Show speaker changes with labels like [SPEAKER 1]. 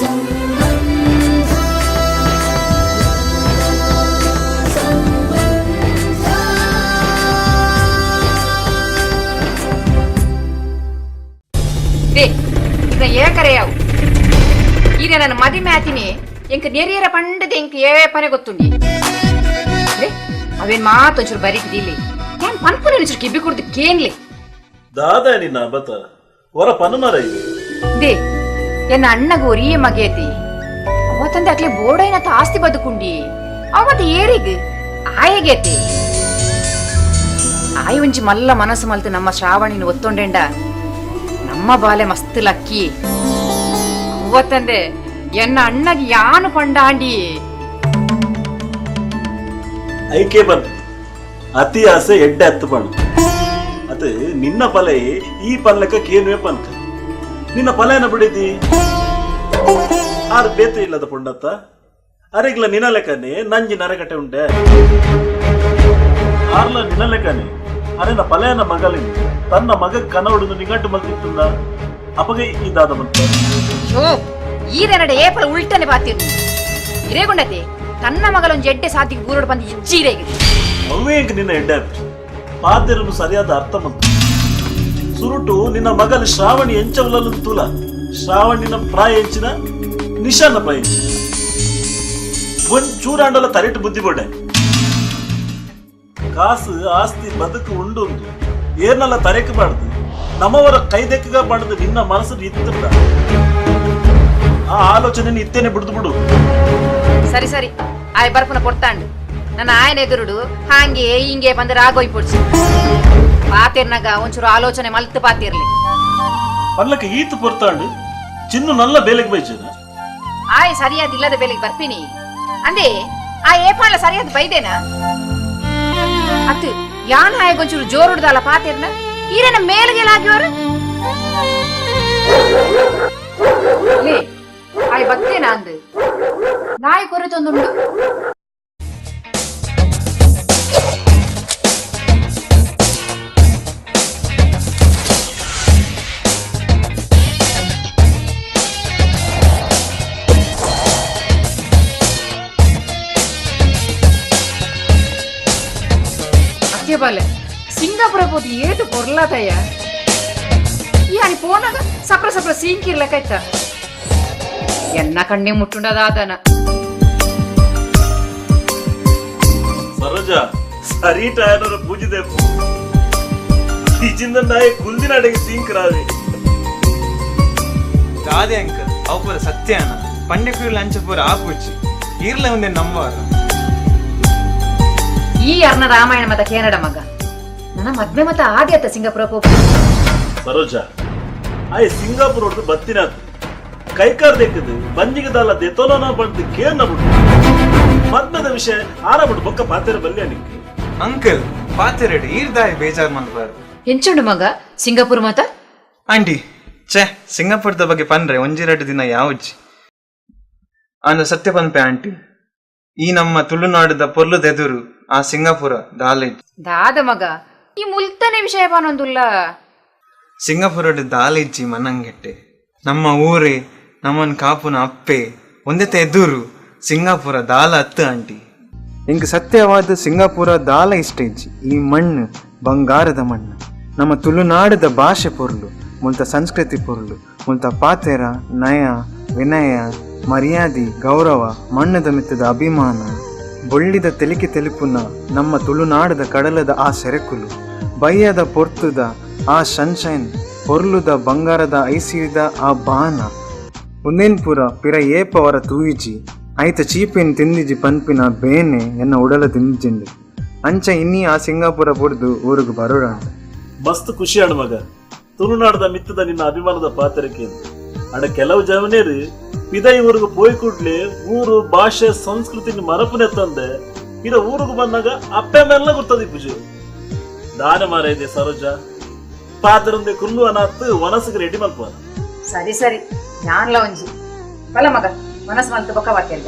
[SPEAKER 1] They ಇದ ಏಕರೆ ಯಾವು ಈರೆ ನನ್ನ ಮದಿಮೆ ಆತಿನಿ ಎಂಕ್ ನೆರಿಯರ ಪಂಡದ ಎಂಕ್ ಏಪನೆ ಗೊತ್ತುಂಡಿ. ಲೇ, ಅವೇನ್ ಮಾತೊಂಚೂರು ಬರೀತಿದಿಲ್ಲಿ ಯಾನ್ ಪನ್ಪುನೆ ಒಂಚೂರು ಕಿಬ್ಬಿ ಕುಡ್ದು ಕೇನ್ಲೆ.
[SPEAKER 2] ದಾದ ನಿನ್ನ ಅಬತ ಹೊರ ಪನುಮರ ಇದು.
[SPEAKER 1] They, ಎನ್ನ ಅಣ್ಣಗ ಒರಿಯೇ ಮಗೇತಿ ಅವತ್ತಂದೆ ಅಕ್ಲೆ ಬೋಡೈನ ಆಸ್ತಿ ಬದುಕುಂಡಿ. ಅವತ್ತ ಏರಿಗ್ ಆಯಗೇತಿ ಆಯ್ ಒಂಜಿ ಮಲ್ಲ ಮನಸ್ಸು ಮಲ್ತು ನಮ್ಮ ಶ್ರಾವಣಿನ ಒತ್ತೊಂಡೆಂಡ ನಮ್ಮ ಬಾಲೆ ಮಸ್ತ್ ಲಕ್ಕಿ. ಅವತ್ತಂದೆ ಎನ್ನ ಅಣ್ಣಗೆ ಯಾನು ಪಂಡಾಂಡಿ.
[SPEAKER 2] ಐಕೆ ಬಂತು ಅತಿ ಆಸೆ ಎಡ್ಡೆ ಹತ್ತು ಪಣ್ಣು ಅದು ನಿನ್ನ ಪಲೆ ಈ ಪಲ್ಲಕ ಕೇನುವೆ ಪನ್ಕ ನಿನ್ನ ಪಲೆನ ಬಿಡಿದಿ ಆರು ಬೇತು ಇಲ್ಲದ ಪುಂಡತ್ತ ಅರೆಗ್ಲ ನಿನ್ನ ಲೆಕ್ಕನೆ ನಂಜಿ ನರಗಟೆ ಉಂಡೆ ಆರ್ಲ ನಿನ್ನ ಲೆಕ್ಕನೆ ಅರೆನ ಪಲೆಯನ ಮಗಲಿನ ತನ್ನ ಮಗ ಕನವಡುದು ನಿಗಂಟು ಮಲ್ತಿತ್ತುಂದ ಅಪಗೆ ಇದಾದ ಬಂತ.
[SPEAKER 1] ಶೋ ಈರೆನಡೆ ಏಪಲ ಉಲ್ಟನೆ ಬಾತಿರು ಇರೇಗುಂಡತೆ ತನ್ನ ಮಗಳೊಂದು ಎಡ್ಡೆ ಸಾತಿಗೆ ಬೂರೋಡು ಬಂದು ಇಜ್ಜಿ ಇರೇಗಿದೆ.
[SPEAKER 2] ಅವೇ ನಿನ್ನ ಎಡ್ಡೆ ಪಾತೆರನು ಸರಿಯಾದ ಅರ್ಥ ಬಂತು ಸುರುಟು ನಿನ್ನ ಮಗಲು ಶ್ರಾವಣಿ ಎಂಚವಲನ್ನು ತುಲ ಶ್ರಾವಣಿನ ಪ್ರಾಯ ಎಂಚಿನ ನಿಶಾನ ಪ್ರಾಯ ಎಂಚಿನ ಒಂದ್ ಚೂರಾಂಡಲ ತರಿಟು ಬುದ್ಧಿ ಬೋಡೆ ಕಾಸು ಆಸ್ತಿ ಬದುಕು ಉಂಡು ಏರ್ನಲ್ಲ ತರೆಕ್ ಬಾಡ್ದು ನಮ್ಮವರ ಕೈದೆಕ್ಕಗ ಬಾಡ್ದು ನಿನ್ನ ಮನಸ್ಸು ಇತ್ತಿಲ್ಲ ಆ ಆಲೋಚನೆ ಇತ್ತೇನೆ ಬಿಡ್ದು ಬಿಡು.
[SPEAKER 1] ಸರಿ ಸರಿ ಆಯ್ ಬರ್ಪುನ ಕೊಡ್ತಾಂಡು ನನ್ನ ಆಯನ ಎದುರುಡು ಹಾಂಗೆ ಹಿಂಗೆ ಬಂದ್ರೆ ಆಗೋಯ್ ಪೊಡ್ಸಿ ಪಾತಿರ್ನಾಗ ಒಂಚೂರು ಆಲೋಚನೆ ಮಲ್ತು ಪಾತಿರ್ಲಿ.
[SPEAKER 2] ಪಲ್ಲಕ್ಕೆ ಈತು ಪೊರ್ತಾಂಡು ಚಿನ್ನು ನಲ್ಲ ಬೇಲೆಗೆ ಬೈಚದ.
[SPEAKER 1] ಆಯ್ ಸರಿಯಾದ ಇಲ್ಲದ ಬೆಲೆಗೆ ಬರ್ತೀನಿ ಅಂದೆ ಆ ಏಪಾಳ ಸರಿಯಾದ ಬೈದೇನಾ ಅತ್ತು ಯಾನ್ ಆಯಗೊಂಚೂರು ಜೋರುಡ್ದಲ್ಲ ಪಾತಿರ್ನ ಈರನ ಮೇಲ್ಗೆಲಾಗಿಯವರು ಲೇ ಆಯ್ ಬತ್ತೇನಾ ಅಂದು ನಾಯಿ ಕೊರತೊಂದುಂಡು. ಅತ್ತೆ ಬಾಲೆ ಸಿಂಗಾಪುರ ಪೋದು ಏತು ಪೊರ್ಲಾತಯ್ಯ ಈ ಪೋನಾಗ ಸಪ್ರ ಸಪ್ರ ಸೀಂಕಿರ್ಲಕಾಯ್ತ ಎನ್ನ ಕಣ್ಣೆ ಮುಟ್ಟುಂಡದಾದನ.
[SPEAKER 2] ಸರೋಜ ಸರಿ ಟಯನರ ಪೂಜಿದೆಪ್ಪು ಈ ನಾಯಿ ಕುಲ್ದಿನ ಅಡಿಗೆ ಸೀಂಕ್ರಾವೆ.
[SPEAKER 3] ದಾದೆ ಅಂಕಲ್ ಅವು ಪೂರ ಸತ್ಯನ ಪಂಡೆ ಲಂಚ ಪೂರ ಆಪುಚ್ಚಿ ಈರ್ಲ ಒಂದೇ ನಂಬಾರ.
[SPEAKER 1] ಈ ಅರ್ನ ರಾಮಾಯಣ ಮತ ಕೇನಡ ಮಗ ನನ್ನ ಮದ್ವೆ ಮತ ಆದಿ ಅತ್ತ ಸಿಂಗಾಪುರ ಪೋಪು.
[SPEAKER 2] ಸರೋಜ ಆಯ್ ಸಿಂಗಾಪುರ ಹೊಡ್ದು ಬತ್ತಿನಾತ್ ಕೈಕಾರ್ ದೆಕ್ಕದು ಬಂಜಿಗದಲ್ಲ ದೆತೋಲನ ಬಂದು ಕೇರ್ನ ಬಿಡು ಮದ್ಮದ ವಿಷಯ ಆರ ಬಿಡು ಬೊಕ್ಕ ಪಾತೆರ ಬಲ್ಯ ನಿಕ್.
[SPEAKER 3] ಅಂಕಲ್ ಪಾತೆರಡು ಈರ್ದಾಯ ಬೇಜಾರ್ ಮಲ್ಬಾರ್ದು.
[SPEAKER 1] ಎಂಚುಂಡು ಮಗ ಸಿಂಗಾಪುರ ಮತ?
[SPEAKER 3] ಆಂಟಿ ಛೇ ಸಿಂಗಾಪುರದ ಬಗ್ಗೆ ಪನ್ರೆ ಒಂಜಿರಡು ದಿನ ಯಾವುಜ್ಜಿ ಆಂಡ ಸತ್ಯ ಪನ್ಪೆ ಆಂಟಿ ಈ ನಮ್ಮ ತುಳುನಾಡದ ಪೊರ್ಲುದೆದುರು ಆ ಸಿಂಗಾಪುರ ದಾಲೇಜ್.
[SPEAKER 1] ದಾದ ಮಗ ಈ ಮುಲ್ತನೆ ವಿಷಯ ಪಾನೊಂದುಲ್ಲ.
[SPEAKER 3] ಸಿಂಗಾಪುರಡು ದಾಲೇಜ್ಜಿ ಮನಂಗೆಟ್ಟೆ ನಮ್ಮ ಊರೇ ನಮ್ಮನ್ ಕಾಪುನ ಅಪ್ಪೆ ಒಂದೆತ ಎದುರು ಸಿಂಗಾಪುರ ದಾಲ ಅತ್ತು ಆಂಟಿ. ಇಂಕ್ ಸತ್ಯವಾದ ಸಿಂಗಾಪುರ ದಾಲ ಇಷ್ಟ ಇಜ್ಜಿ. ಈ ಮಣ್ಣು ಬಂಗಾರದ ಮಣ್ಣು ನಮ್ಮ ತುಳುನಾಡದ ಭಾಷೆ ಪೊರ್ಲು ಮುಲ್ತ ಸಂಸ್ಕೃತಿ ಪೊರ್ಲು ಮುಲ್ತ ಪಾತೆರ ನಯ ವಿನಯ ಮರ್ಯಾದೆ ಗೌರವ ಮಣ್ಣದ ಮಿತ್ತದ ಅಭಿಮಾನ ಬೊಳ್ಳಿದ ತೆಲಿಕೆ ತೆಲಿಪುನ ನಮ್ಮ ತುಳುನಾಡದ ಕಡಲದ ಆ ಸೆರೆಕುಲು ಬಯ್ಯದ ಪೊರ್ತುದ ಆ ಸನ್ಶೈನ್ ಪೊರ್ಲುದ ಬಂಗಾರದ ಐಸಿದ ಆ ಬಾನ ಉಂದೇನ್ಪುರ ಪಿರ ಏಪವರ ತೂಯಿಜಿ ಐತ ಚೀಪೆನ್ ತಿಂದಿಜಿ ಪನ್ಪಿನ ಬೇನೆ ಎನ್ನ ಉಡಲ ತಿಂದಿಜಿಂಡು ಅಂಚ ಇನ್ನಿ ಆ ಸಿಂಗಾಪುರ ಬುಡ್ದು ಊರಿಗೆ ಬರೋಡಾಂಡ.
[SPEAKER 2] ಮಸ್ತ್ ಖುಷಿ ಅಣ್ಣ ಮಗ ತುಳುನಾಡದ ಮಿತ್ತದ ನಿನ್ನ ಅಭಿಮಾನದ ಪಾತ್ರಕ್ಕೆ ಅಣ್ಣ. ಕೆಲವು ಜವನೇರು ಪಿದೈ ಊರಿಗೆ ಪೋಯ್ ಕೂಡ್ಲೆ ಊರು ಭಾಷೆ ಸಂಸ್ಕೃತಿ ಮರಪುನೆ ತಂದೆ ಇರ ಊರಿಗೆ ಬಂದಾಗ ಅಪ್ಪೆ ಮೇಲ್ಲ ಗುರ್ತದಿ ಪೂಜೆ ದಾನ ಮಾರ ಇದೆ ಸರೋಜ ಪಾತ್ರಂದೆ ಕುಲ್ಲು ಅನಾತ್ ವನಸಿಗೆ ರೆಡಿ ಮಲ್ಪ.
[SPEAKER 1] ಸರಿ ಸರಿ ನಾನ್ಲ ಒಂಜಿ ಬಲ ಮಗ ಮನಸ್ಸು ಮಲ್ತು ಬೊಕ್ಕ ಬಾತಿರ್ಗ.